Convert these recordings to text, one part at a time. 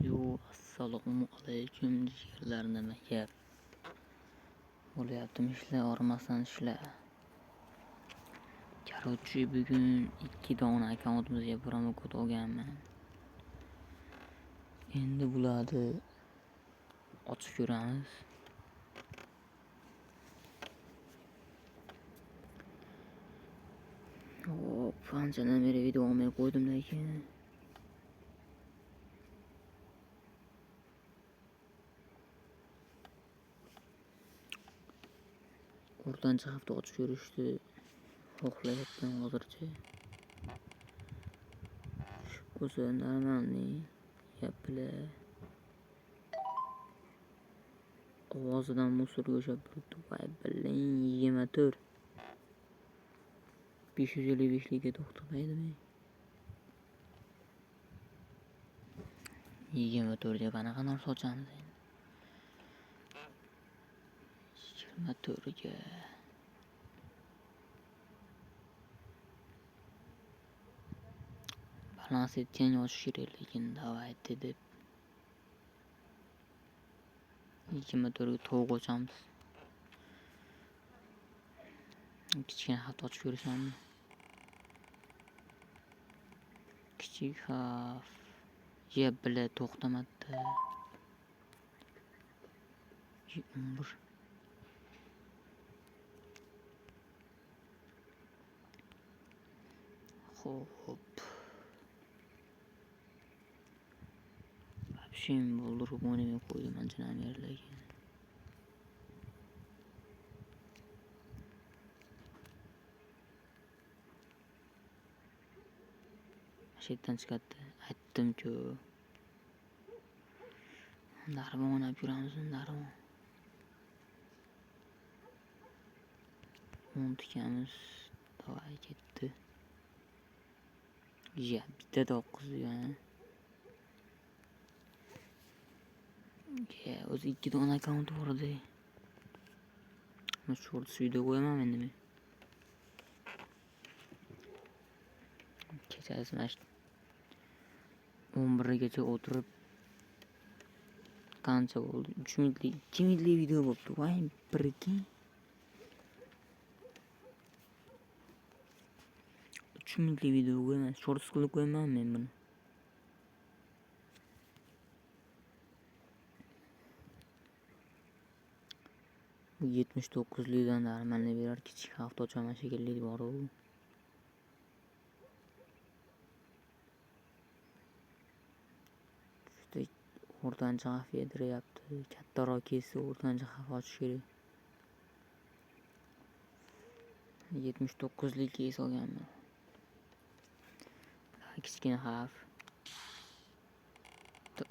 Yo, assalomu alaykum jigarlar, nima gap? Bo'lyaptimi ishlar, hormasdan ishlar. Короче, bugun 2 dona akkauntimizga promokod olganman. Endi bularni ochib ko'ramiz. Hop, anchadan beri video olmay qo'ydim lekin. O'rtancha hafta ochib ko'rishni xohlayapman hozircha. Tushib qolsa normalniy gaplar. Ovozidan musorga o'xshab turibdi. Voy biling, 24. 555 liga to'xtamaydimi? 24 ga qanaqa narsa ochamiz endi? 24 ga balans etgan ochish kerak, lekin давайте deb 24 ga tovuq ochamiz. Kichkina xavf ochib ko'rsammi? Kichik xavf. Ya bila to'xtamadi. 11. Xo'p. Вообще bo'ldirib o'ynamay qo'ydim anchadan beri lekin. Shu yerdan chiqadi. Aytdim-ku. Darvon o'ynab ko'ramiz, darvon. 10 tikamiz. Davay ketdi. Ya, bitta 9 ya. Ya, o'zi 2 dona akkaunt bor edi. Mana shorts video qo'yaman endi men. Kechasi mana shu 11 gacha o'tirib qancha bo'ldi? 3 minutlik, 2 minutlik video bo'libdi. Voy, birga 3 minutlik video qo'yaman, shorts qilib qo'yaman men buni. Bu 79 likdan normalni berar, kichik hafta ochaman shekilli bor-u. Juda o'rtancha xavf yediryapti. Kattaroq kelsa o'rtancha xavf ochish kerak. 79 lik kes olganman. Kichkina xavf.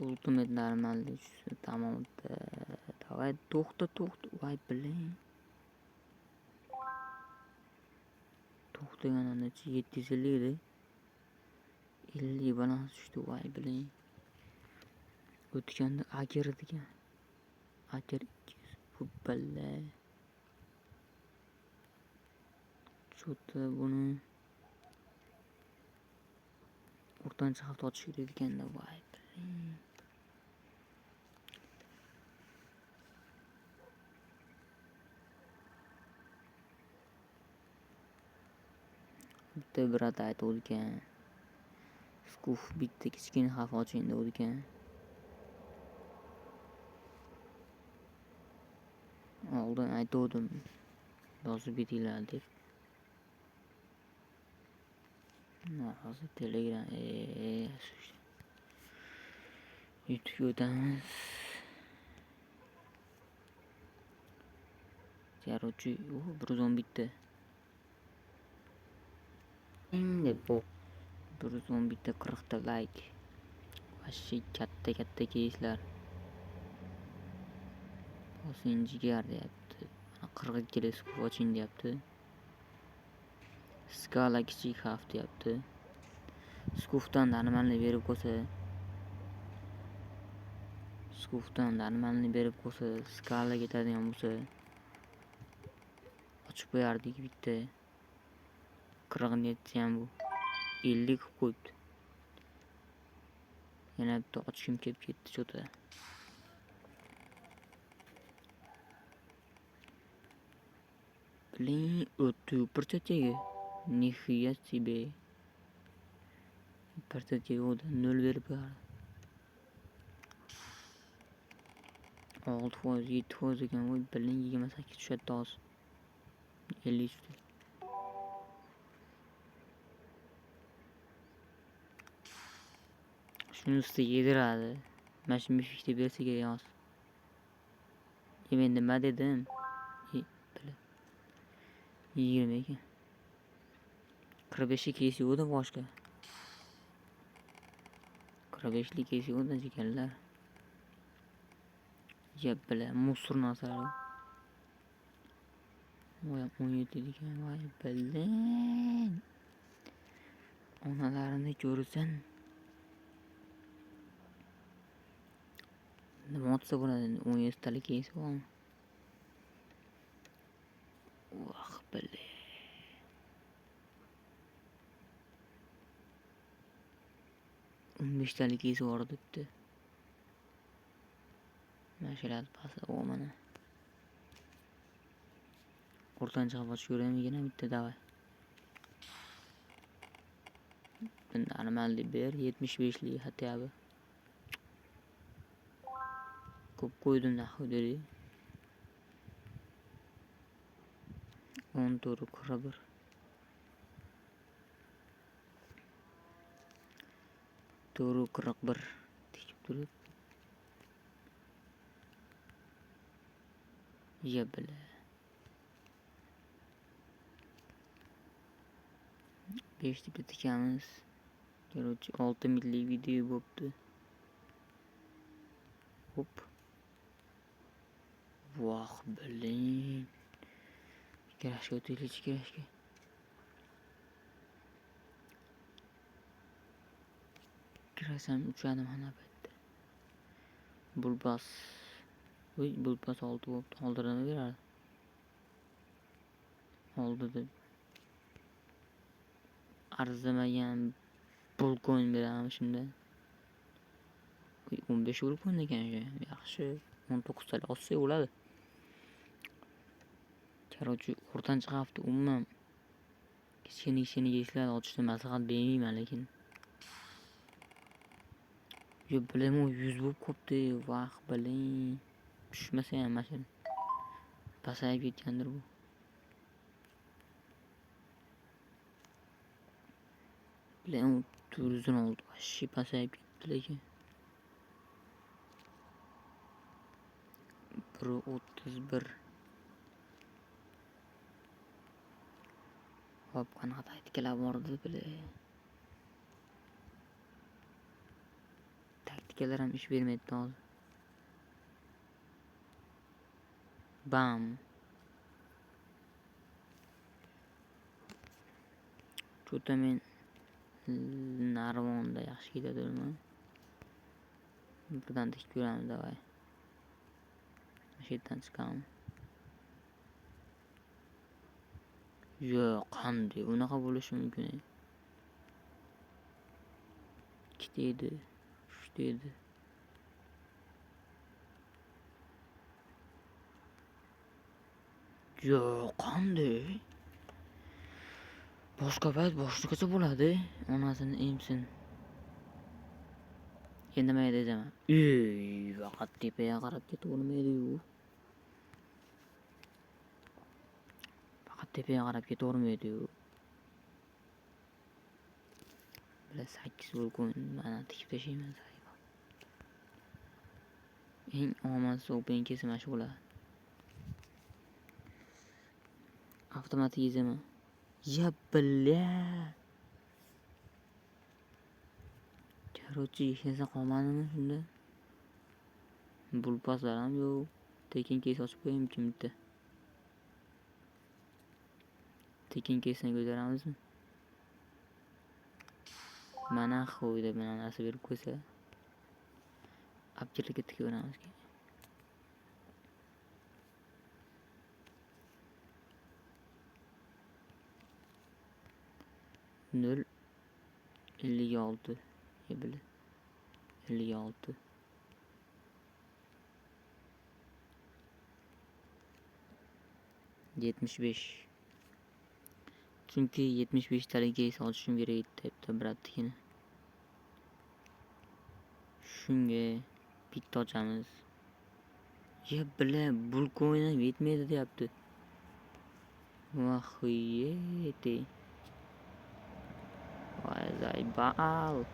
Ultimate normallik tushsa tamom. Davay, to'xta, to'xta. Voy biling. To'xtagandan necha 750 edi. 50 balans tushdi, voy biling. O'tganda Aker degan. Aker 200 bu balla. Cho'ta buni o'rtancha hafta ochish kerak ekanda, voy biling. Bitta brat aytib. Skuf bitta kichkina xavf oching degan. Oldin aytuvdim, yozib ketinglar deb. Hozir Telegram, YouTube'ga o'tamiz. Короче, 111 Endi bu 111 40 ta like. Вообще katta-katta keyslar. Bosing jigar deyapti. Mana 42 lik skuf oching deyapti. Skala kichik xavf deyapti. Skufdan normalni berib qo'ysa, skufdan normalni berib qo'ysa, skala ketadigan bo'lsa, ochib qo'yardik bitta. 40 nechi ham bu. 50 qilib qo'yibdi. Yana bitta ochgim kelib ketdi cho'ta. Блин, o'tdi bir chetiga. Нихуя себе. Bir chetiga o'di, 0 berib qo'yardi. 6%, 7% ekan. Voy, блин, 28 tushadi hozir. 53 ta. Shuni ustiga yediradi. Mana shu mifikni bersa kerak hozir. Men nima dedim? 20 ekan. 45 lik keysi yo'qdi boshqa. 45 lik keysi yo'qdi jigarlar. Ya bila, musor narsalar. Voy, 17 ekan, voy, bilin. Onalarini ko'rsan. Nima otsa bo'ladi endi 17 talik keysi bormi? Voh, bilin. 15 talik keysi bor debdi. Mana shularni pastda mana. O'rtancha ochib ko'raymi yana bitta davay. Bunda normalni ber, 75 lik хотя бы. Ko'p qo'ydim nahvi dedi. 14 41. 441 tikib turib. Ya bila. 5 deb tikamiz. Короче, 6 minutlik video bo'pti. Hop. Voh, блин. Kirashga o'taylik, kirashga. Kirasam uchadi mana bu yerda. Bulbas. Voy, bulbas 6 bo'pti. Oldida nima beradi? Oldida arzimagan bulkoin beradimi shunda? 15 bulkoin ekan shu. Yaxshi. 19 talik otsak bo'ladi. Короче, o'rtancha hafta umuman kichkina keyslar ochishni maslahat bermayman, lekin. Yo, bilaman, 100 bo'lib qopti. Vah, biling. Tushmasa ham mashina. Pasayib ketgandir bu. Biling, 416 вообще pasayib ketdi lekin. 1.31. Hop, qanaqa taktikalar bor edi bile. Taktikalar ham ish bermaydi hozir. Bam. Cho'ta men narvonda yaxshi ketadimi? Birdan tikib ko'ramiz, davay. Shu yerdan chiqamiz. Yo'q, qanday unaqa bo'lishi mumkin? 2 edi, 3 edi. Yo'q, qanday? Boshqa payt boshqacha bo'ladi. Onasini emsin. Endi nima deyman? Ey, faqat tepaga qarab ketavermaydi-yu. Faqat tepaga qarab ketavermaydi-yu. Bila 8 bo'lkun mana tikib tashlayman sahifa. Eng omadsiz open case mana shu bo'ladi. Avtomatizmi? Ya billa. Короче, hech narsa qolmadimi shunda? Bulpaslar ham yo'q. Tekin case ochib qo'yaymi kim bitta? Tekin case'ni ko'taramizmi? Mana qo'y deb mana narsa berib qo'ysa. Abjirlikka tikaveramiz keyin. 0.56 bile. 56. 75. Chunki 75 talik keys ochishim kerak edi debdi брат nikini. Shunga bitta ochamiz. Ya бля, bulcoin ham yetmaydi deyapti. Охуеть. Voy, заебал.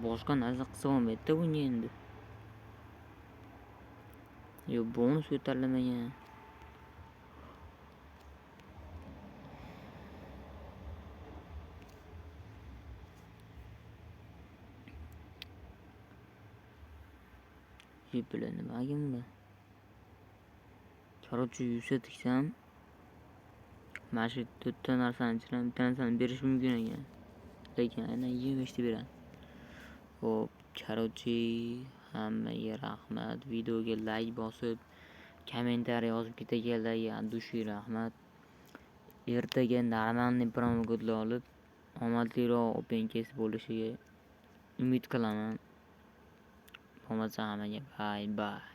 Boshqa narsa qilsa bo'lmaydi-da bunga endi. Yo, bonus ko'tarilmagan. Ye, бля, nimaga bular? Короче, 100 ta tiksam, mana shu to'rtta narsani ichidan bitta narsani berishi mumkin ekan. Lekin aynan 25 ta beradi. Xo'p, короче, hammaga rahmat. Videoga like bosib, kommentariy yozib ketganlarga от души rahmat. Ertaga нормальный promokodlar olib, omadliroq open case bo'lishiga umid qilaman. Bo'lmasa hammaga bye bye.